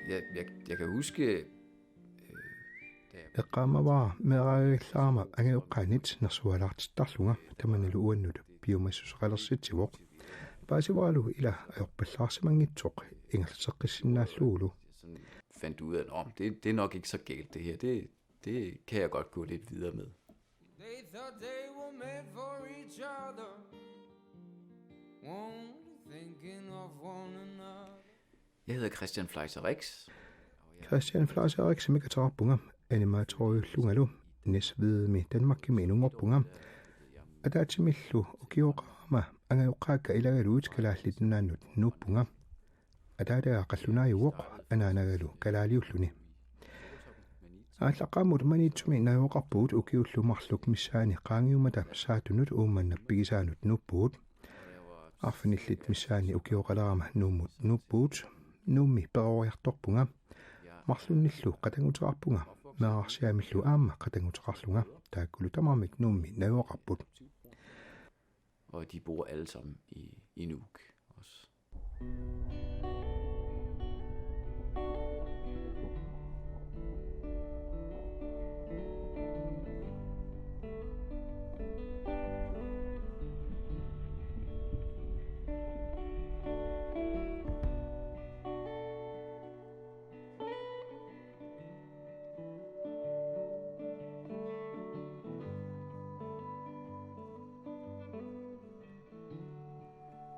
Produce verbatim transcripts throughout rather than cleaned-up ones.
Jeg, jeg, jeg kan huske, øh, da jeg Eqqaamavara meeraagallaarama angajoqqaanit nersualaartittarlunga, tamannalu uannut piumassuseqalersitsivoq. Paasivaralu ila ajorpallaarsimanngitsoq ingerlateqqissinnaallugu. Sådan fandt ud af, at det, det er nok ikke så galt, det her. Det, det kan jeg godt gå lidt videre med. They thought they were made for each other, only thinking of one another. Jeg hedder Christian Fleischer Rix. Christian Fleischer Rix-imik ateqarpunga, animatoriullungalu, Næstved-imi Danmarkimi inunngorpunga. Ataatsimillu ukioqarama angajoqqaakka ilagalugit Kalaallit Nunaannut nuuppunga. Ataataga qallunaajuvoq, anaanagalu kalaaliulluni. Aallaqqaammut Maniitsumi najugaqarpugut, ukiullu marluk missaanni qaangiummata Saatunut Uummannap pigisaanut nuuppugut. Arfinillit missaanni ukioqalerama Nuummut nuuppugut. Nuummi peroriartorpunga. Marlunnillu qatannguteqarpunga. Meerarsiamillu aamma qatannguteqarlunga. Taakkulu tamarmik Nuummi najugaqarput. Og de bor alle sammen i, i Nuuk også.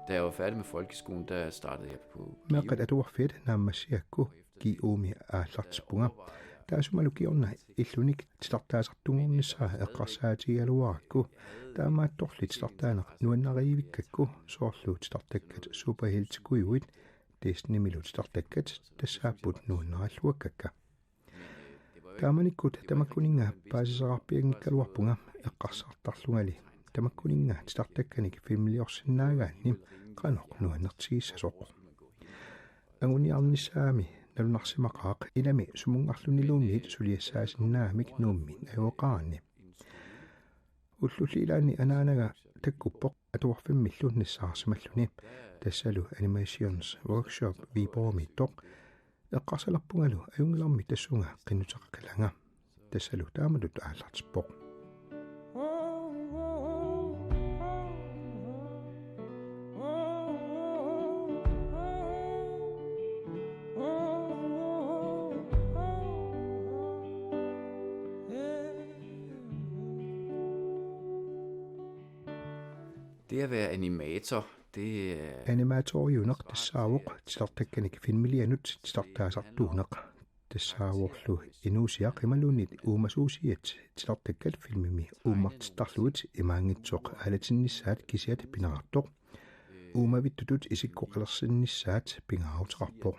Da jeg var færdig med folkeskolen, der startede jeg på Meeqqat atuarfiat naammassigaakku G U-mi aallartippunga. Taassumalu kingorna illunik titartaasartunngornissaa eqqarsaatigigaluarakku. Taamaattorli titartaaneq nuannarivikkakku, soorlu titartakkat superheltikujuit, Disneymillu titartakkat, tassaapput nuannarilluakkakka. Taamanikkut tamakkuninnga paasisaqarpianngikkaluarpunga eqqarsartarlungali. Tamakkuninnga titartakkanik filmiliorsinnaagaanni qanoq nuannertigissasoq. Anguniarnissaami nalunarsimaqaaq, ilami sumunngarluniluunniit suliassaasinnaamik Nuummi najugaqaraanni. Ullulli ilaanni anaanaga takkuppoq atuarfimmillu nassaarsimalluni. Tassalu Animations Workshop Viborgimiittoq. Eqqarsalerpungalu ajunngilarmi tassunga qinnuteqaqilanga. Tassalu taamatut aallartippoq. Det at være animator, det er Animatoriuneq tassaavoq titartakkanik filmilianut titartaasartuuneq. Tassaavorlu inuusiaq imaluunniit uumasuusiat titartakkat filmimi uummartittarlugit imaanngitsoq aalatinnissaat kisiat pineqartoq. Uumavittutut isikkoqalersinnissaat pingaaruteqarpoq.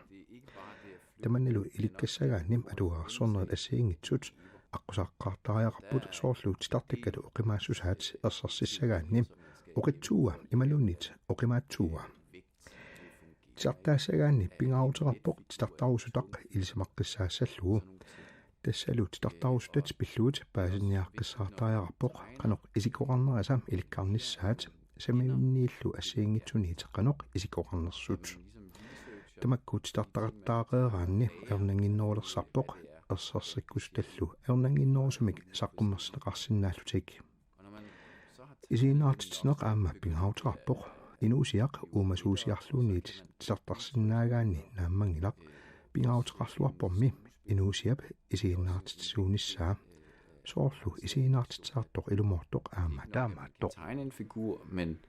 Tamannalu ilikkassagaanni atuagarsornerit assigiinngitsut aqqusaqqaartariaqarput, soorlu titartakkat oqimaassusaat ersersissagaanni oqitsuua imaluunniit oqimaatsuua. Titartaassagaanni pingaaruteqarpoq titartarusutaq ilisimaqqissaassallugu. Tassalu titartarusutat pillugit paasiniaaqqissaartariaqarpoq qanoq isikkoqarnerisa ilikkarnissaat, saminniillu assigiinngitsuniit qanoq isikkoqarnersut. Tamakku titartaqattaareeraanni ajornannginnerulersarpoq, ersersakkusutallu ajornannginnerusumik saqqummersinneqarsinnaallutik. Isiginnaartitsineq aamma pingaaruteqarpoq. Inuusiaq uumasuusiarluunniit titartarsinnaagaanni naammanngilaq. Pingaaruteqarluarpormi inuusiap isiginnaartitsisuunissaa. Soorlu isiginnaartitsisartoq ilumoortoq aamma taamaattoq. Tegne en figur, men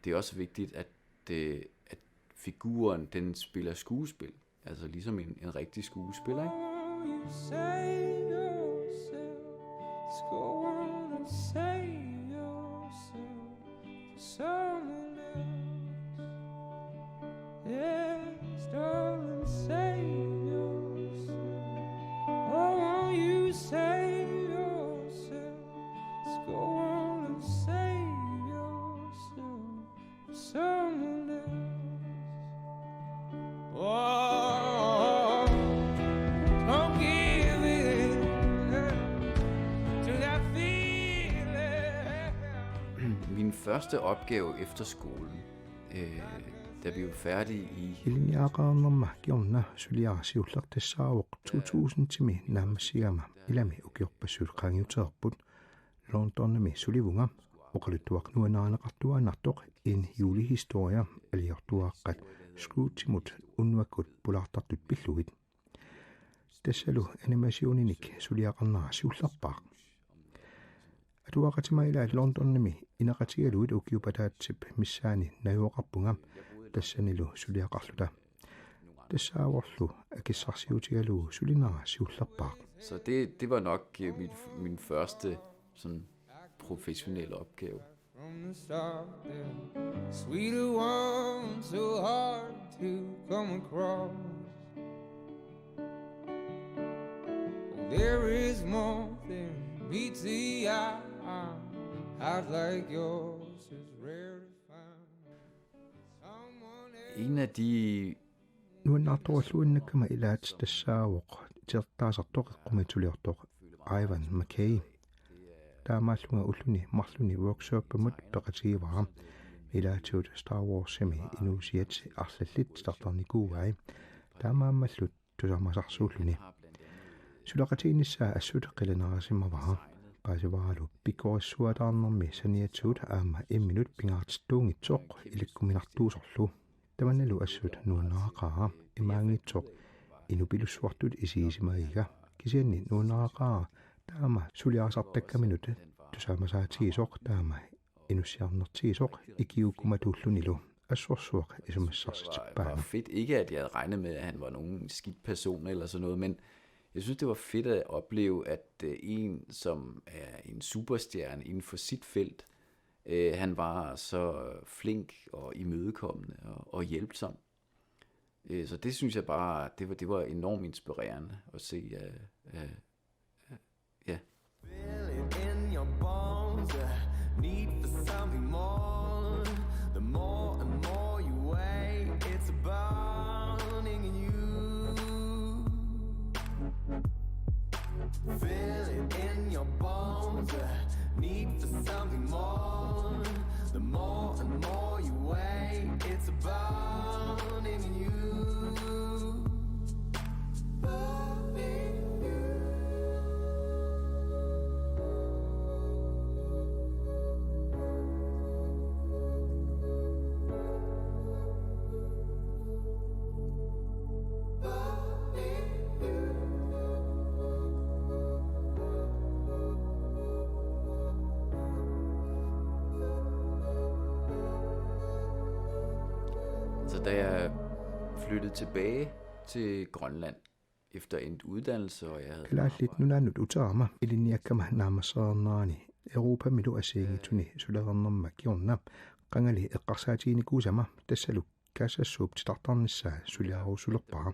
det er også vigtigt, at, øh, at figuren, den spiller skuespil. Altså ligesom en, en rigtig skuespiller, ikke? You save yourself. Just go on and save yourself to someone else. Yes, darling, save yourself. Oh, won't you save yourself? Just go on and save yourself. Someone else. Oh, don't give in to that feeling. Min første opgave efter skolen, øh, Da vi var færdige i... Ilinniagaqarnerma kingorna suliara siulleq tassaavoq to tusindimi naammassigama ilami ukiorpassuit qaangiutereerput Londonimi sulivunga, oqaluttuaq nuannarineqartuaannartoq En julehistorie, aliortuaaqqat Scroogemut unnuakkut pulaartartut pillugit. Tassalu animationinik suliaqarnera siullerpaaq. Atuaqatima ilaat Londonimi ineqatigalugit ukiup ataatsip missaani najugaqarpunga, tassanilu suliaqarluta. Tassaavorlu akissarsiutigalugu sulinera siullerpaaq. Så det, det var nok øh, min, min første sådan professionelle opgave. From the start, the sweeter one, so hard to come across. There is more than meets the eye. Heart like yours is rare to find. Someone else. En af de Nuannaartorulluinnakkama ilaat tassaavoq titartaasartoq eqqumiitsuliortoq Ivan McKay. Taamaallunga ulluni marlunni workshopimut peqatigivara. Ilaatigut Star Warsimi inuusiat arlallit titartarnikuuai. Taamaammallu tusaamasarsuulluni. Suleqatigiinnissaa assut qilanaarisimavara. Paasivaralu pikkorissuataarnermi saniatigut aamma imminut pingaartittuunngitsoq ilikkuminartuusorlu. Tamannalu assut nuannaaqaara, imaanngitsoq inupilussuartut isigisimagiga. Kisianni nuannaaqaara taama suliarisartakkaminut tusaamasaatigisoq, taama inussiarnertigisoq ikiuukkumatuullunilu. Assorsuaq isumassarsitippaanga. Det var fedt. Ikke at jeg havde regnet med, at han var nogen skidt person eller sådan noget, men jeg synes, det var fedt at opleve, at øh, en, som er en superstjerne inden for sit felt, øh, han var så flink og imødekommende og, og hjælpsom. Øh, så det synes jeg bare, det var, det var enormt inspirerende at se. Øh, øh, øh, ja. Feel it in your bones, a need for something more. The more and more you wait, it's a burning in you. Feel it in your bones, a need for something more. The more and more you wait, it's a burning in you. Så da jeg flyttede tilbage til Grønland efter endt uddannelse, og jeg havde... Kalaallit Nunaannut uterama ilinniakkama naammassereernerani Europamilu assigiinngitsuni sulereernerma kingorna qangali eqqarsaatiginikuusama tassalu Kaassaassuup titartarnissaa suliarusulerpara.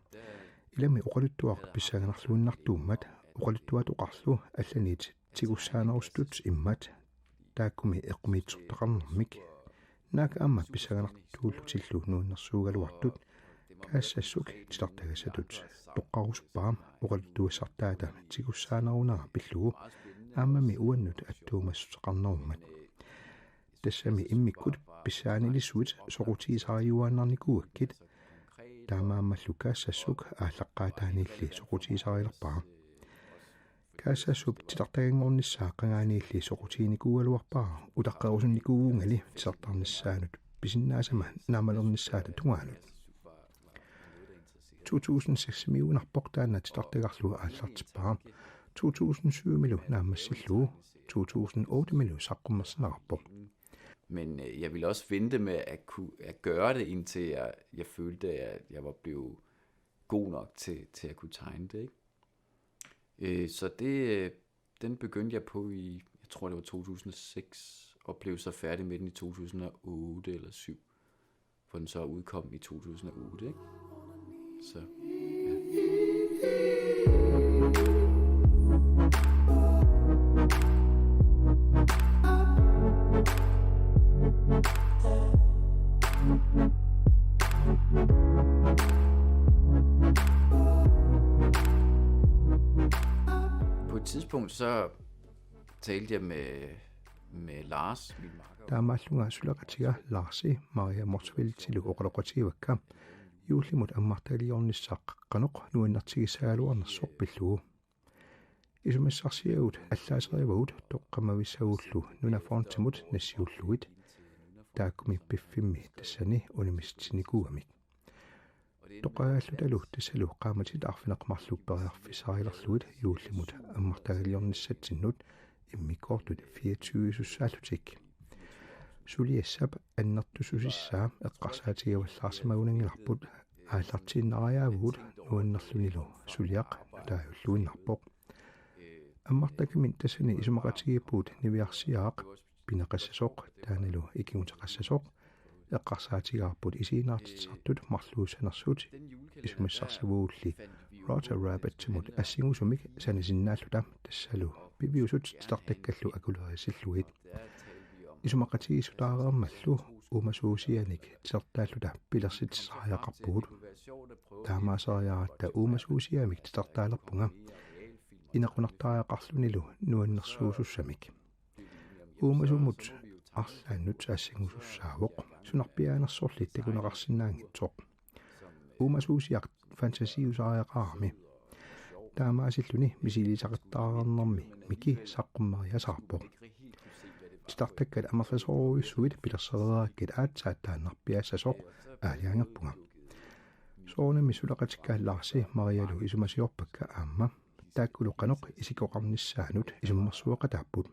Ilami oqaluttuaq pissanganarluinnartuummat, oqaluttuatoqarlu allanit tigussaanerusutut immat, taakkumi eqqumiitsortaqarnermik. Naak aamma pissanganartuullutillu nuannersuugaluartut. Kaassassuk titartagassatut toqqarusuppara oqaluttuassartaata tigussaanerunera pillugu, aammami uannut attuumassuteqarnerummat. Tassami immikkut pissaanilissuit soqutigisariuaannarnikuugakkit. Taamaammallu Kaassassuk aallaqqaataaniilli soqutigisarilerpara. Kaassaassuup titartaganngornissaa qangaaniilli soqutiginikuugaluarpara utaqqerusunnikuugungali titartarnissaanut pisinnaasama naammalernissaata tungaanut. To tusind seks-imiugunarpoq taanna titartagarlu aallartippara. To tusind syv-imilu naammassillugu, to tusind otte-imilu saqqummersineqarpoq. Men øh, jeg ville også vente med at, kunne, at gøre det, indtil jeg, jeg følte, at jeg var blevet god nok til, til at kunne tegne det, ikke? Øh, så det, øh, den begyndte jeg på i, jeg tror det var to tusind og seks, og blev så færdig med den i to tusind og otte eller syv, hvor den så udkom i to tusind og otte, ikke? Så, ja. På et tidspunkt så talte jeg med, med Lars, min makker. Taamaallunga suleqatiga Larsi Maria Motzfeldtilu oqaloqatigivakka juullimut ammartaliornissaq qanoq nuannertigissagaluarnersoq pillugu. Isumassarsiagut allaaserivagut toqqammavissagullu NunaFondimut nassiullugit. Taakkumi piffimmi tassani unammisitsinikuugamik. Toqqagaallutalu tassalu qaammatit arfineq-marluk periarfissarilerlugit juullimut ammartagaliornissatsinnut immikkoortut fireogtyve-sussaallutik. Suliassap annertususissaa eqqarsaatigivallaarsimagunanngilarput aallartiinnariaavugut nuannerlunilu suliaq nutaajulluinnarpoq. Ammartakkamin tassani isumaqatigiippugut niviarsiaraq pineqassasoq taannalu ikiuuteqassasoq. Eqqarsaatigaarput isiginnaartitsisartut marluussanersut isumassarsivuulli Roger Rabbitsimut assingusumik sanasinnaalluta tassalu piviusut titartakkallu akulerisillugit. Isumaqatigiissutaareermallu uumasuusianik titartaalluta pilersitsisariaqarpugut. Taamaaseriaratta uumasuusiamik titartaalerpunga inequnartariaqarlunilu nuannersuusussamik. Uumasumut arlaannut assingusussaavoq sunarpiaanersorli takuneqarsinnaanngitsoq. Uumasuusiaq fantasiusariaqarami. Taamaasilluni misiliisaqattaarnermi miki saqqummeriasaarpoq. Titartakkat amerlasoorujussuit pilersereerakkit aatsaat taannarpiaassasoq aalajangerpunga. Soorunami suleqatikka Larsi Marialu isumasiorpakka aamma taakkulu qanoq isikkoqarnissaanut isummersueqataapput.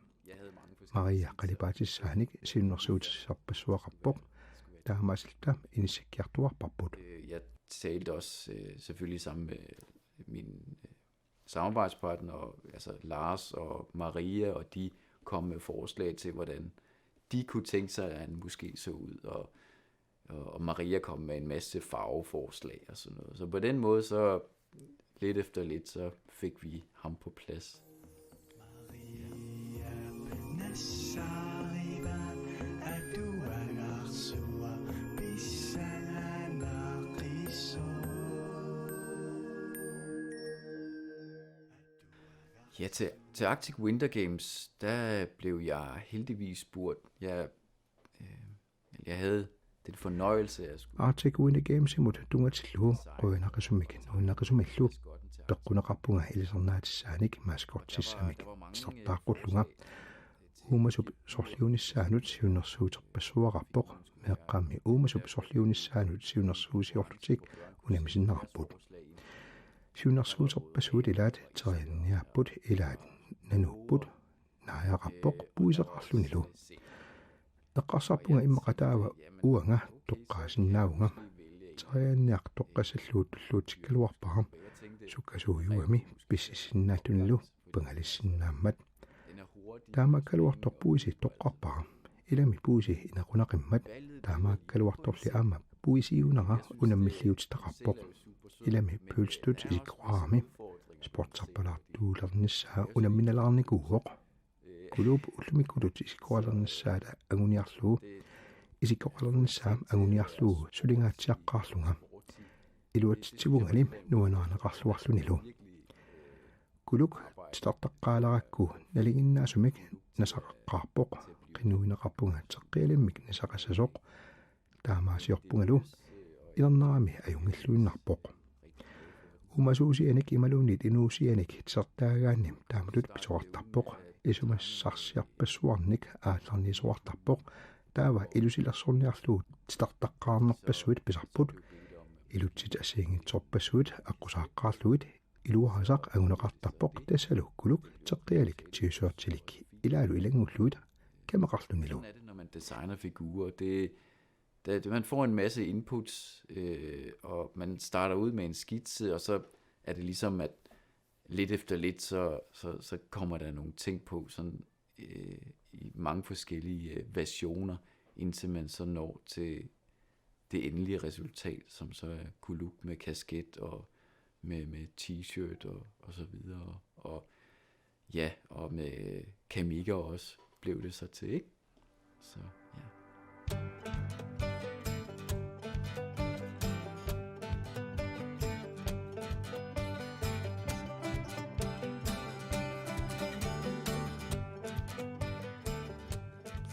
Maria qalipaatissaanik siunnersuutisarpassuaqarpoq. Taamaasilluta inissikkiartuaarparput. Øh, jeg talte også øh, selvfølgelig sammen med min øh, samarbejdspartner, og, altså Lars og Maria, og de kom med forslag til, hvordan de kunne tænke sig, at han måske så ud, og, og, og Maria kom med en masse farveforslag og sådan noget. Så på den måde, så lidt efter lidt, så fik vi ham på plads. Ja, til, til Arctic Winter Games, der blev jeg heldigvis spurgt. Jeg, øh, jeg havde den fornøjelse, at jeg skulle Arctic Winter Gamesimut tunngatillugu qujanaqisumik nuanneqisumillu peqquneqarpunga ilisarnaatissaanik mascotissamik titartaaqqullunga. Uumasup sorliunissaanut siunnersuuterpassuaqarpoq, meeqqammi uumasup sorliunissaanut siunnersuusiorlutik unammisinneqarput. Siunnersuuterpassuit ilaat terianniaapput, ilaat nanuupput, naajaqarpoq puiseqarlunilu. Eqqarsarpunga immaqa taava uanga toqqaasinnaavunga. Terianniaq toqqassallugu tulluutsikkaluarpara. Sukkasuujugami pississinnaatunilu pangalassinnaammat. Taamaakkaluartoq puisi toqqarpara. Ilami puisi inequnaqimmat. Taamaakkaluartorli aamma puisiunera unammilliutitaqarpoq. Ilami pølstut isikkoqarami. Sportsarpalaartuulernissaa unamminalaarnikuuvoq. Kuluup ullumikkuluk isikkoqalernissaata anguniarlugu, isikkoqalernissaa anguniarlugu sulingaatsiaqqaarlunga. Iluatsitsivungali nuannaarneqarluarlunilu. Kuluk titartaqqaalerakku nalinginnaasumik nasaqaqqaarpoq, qinuineqarpunga teqqialimmik nasaqassasoq. Taamaasiorpungalu ilernerami ajunngilluinnarpoq. Uumasuusianik imaluunniit inuusianik titartaagaanni taamatut pisoqartarpoq. Isumassarsiarpassuarnik aallarniisoqartarpoq. Taava ilusilersorniarlugu titartaqqaarnerpassuit pisarput. Ilutsit assigiinngitsorpassuit aqqusaaqqaarlugit iluarisaq anguneqartarpoq, tassalu kuluk teqqialik t-shirtilik ilaalu ilanngullugit kameqarlunilu. Sådan er det, når man designer figurer. Det, det, man får en masse inputs, øh, og man starter ud med en skitse, og så er det ligesom, at lidt efter lidt, så, så, så kommer der nogle ting på, sådan øh, i mange forskellige øh, versioner, indtil man så når til det endelige resultat, som så er Kuluk med kasket og med, med t-shirt og, og så videre. Og ja, og med kamikker også blev det så til, ikke? Så ja.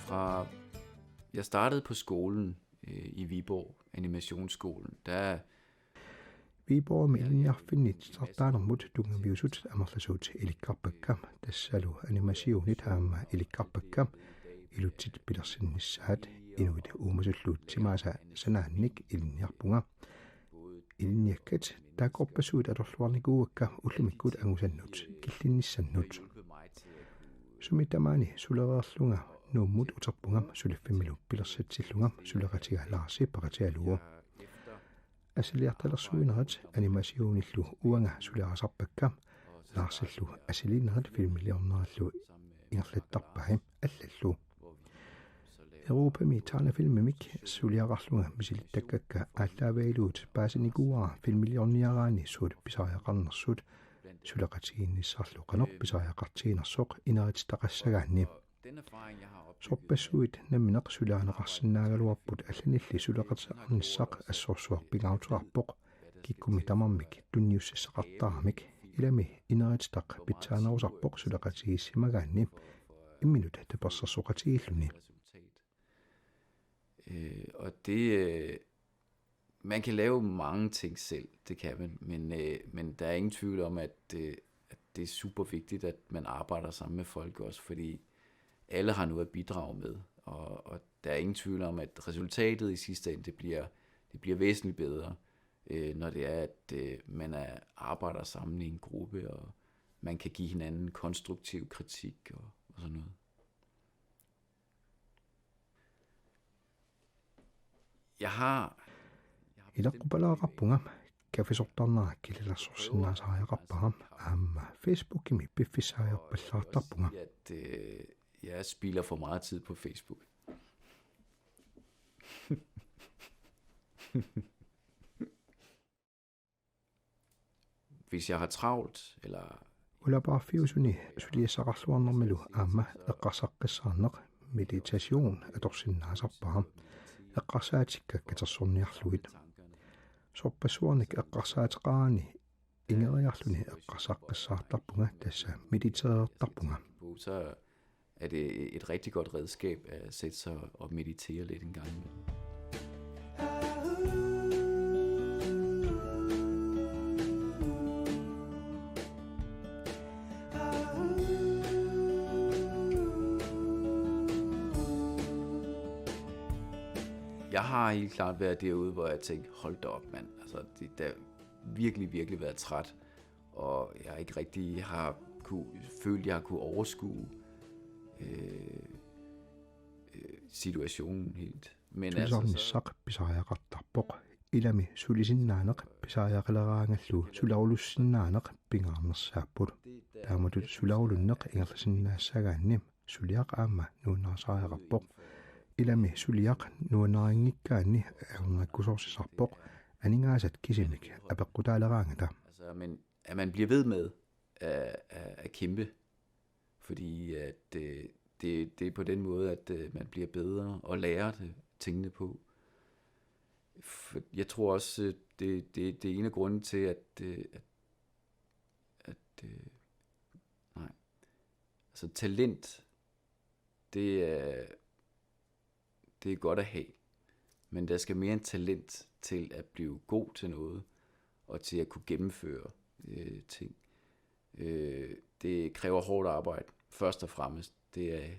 Og jeg startede på skolen øh, i Viborg, Animationsskolen. Der Viborgimi ilinniarfinni titartaanermut tunngaviusut amerlasuut ilikkarpakka, tassalu animationit aamma ilikkarpakka. Ilutsit pilersinnissaat inuit uumasullu timaasa sanaannik ilinniarpunga. Ilinniakkat taakkorpassuit atorluarnikuuakka ullumikkut angusannut killinnissannut. Sumi tamaani sulereerlunga Nuummut uterpunga suliffimmilu pilersatsillunga suleqatiga Larsi peqatigalugu. Assiliartalersuinerit animationillu uanga suliarisarpakka. Larsillu assiliinerit filmiliornerillu ingerlattarpai allallu. Europami tegnefilmimik suliaqarlunga misilittakkakka aallaavigalugit paasinikuuara filmiliorniaraanni suut pisariaqarnersut, suleqatigiinnissarlu qanoq pisariaqartiginersoq inerititaqassagaanni. Sorpassuit nammineq suliarineqarsinnaagaluarput allanilli suleqateqarnissaq assorsuaq pingaaruteqarpoq, kikkummi tamarmik tunniussissaqartaramik. Ilami inerititaq pitsaanerusarpoq suleqatigiissimagaanni imminut tapersersoqatigiilluni. Øh, og det, øh, man kan lave mange ting selv, det kan man, men, øh, men der er ingen tvivl om, at, øh, at det er super vigtigt, at man arbejder sammen med folk også, fordi alle har noget at bidrage med, og, og der er ingen tvivl om, at resultatet i sidste ende, det bliver, det bliver væsentligt bedre, øh, når det er, at øh, man er, arbejder sammen i en gruppe, og man kan give hinanden konstruktiv kritik og, og sådan noget. Jeg har... Ilaqqupalaaqarpunga, kaffisortarnera kililersorsinnaasariaqarpara aamma Facebookimi piffissaajarpallaartarpunga. At øh, jeg spilder for meget tid på Facebook. Hvis jeg har travlt, eller... Ulapaarfiusuni suliassaqarluarnermilu aamma eqqarsaqqissaarneq meditation atorsinnaasarpara, eqqarsaatikka katersorniarlugit. Sorpassuarnik eqqarsaateqarani ingeriarluni eqqarsaqqissaartarpunga, tassa mediteertarpunga. Så er det et rigtig godt redskab at sætte sig og meditere lidt en gang imellem. Jeg har helt klart været derude, hvor jeg tænkte, hold da op, mand. Altså, det, der har virkelig, virkelig været træt, og jeg ikke rigtig har kunne, følt, jeg har kunne overskue øh, øh, situationen helt. Men altså, så... Sulisoqarnissaq pisariaqartarpoq. Ilami sulisinnaaneq pisariaqaleraangallu sulerulissinnaaneq pingaarnersaapput. Taamatut sulerulunneq ingerlasinnaassagaanni suliaq aamma nuannarisariaqarpoq. Ilami suliaq nuannarinngikkakkaanni ajornakkusoorsisarpoq, aningaasat kisimik apeqqutaaleraangata. Altså, men at man bliver ved med at, at, at kæmpe, fordi at, øh, det, det er på den måde, at øh, man bliver bedre og lærer det, tingene på. For jeg tror også, øh, det, det, det er en af grundene til, at, øh, at, at øh, nej, altså talent, det er, det er godt at have, men der skal mere end talent til at blive god til noget, og til at kunne gennemføre øh, ting. Øh, det kræver hårdt arbejde, først og fremmest. Det er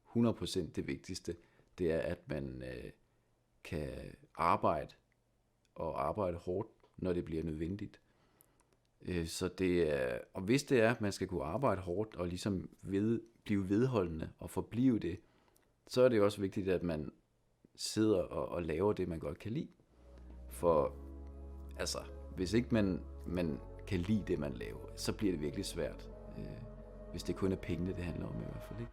hundrede procent det vigtigste. Det er, at man øh, kan arbejde, og arbejde hårdt, når det bliver nødvendigt. Øh, så det er, og hvis det er, at man skal kunne arbejde hårdt, og ligesom ved, blive vedholdende og forblive det, så er det jo også vigtigt, at man sidder og, og laver det, man godt kan lide. For altså, hvis ikke man, man kan lide det, man laver, så bliver det virkelig svært. Øh, hvis det kun er pengene, det handler om i hvert fald, ikke?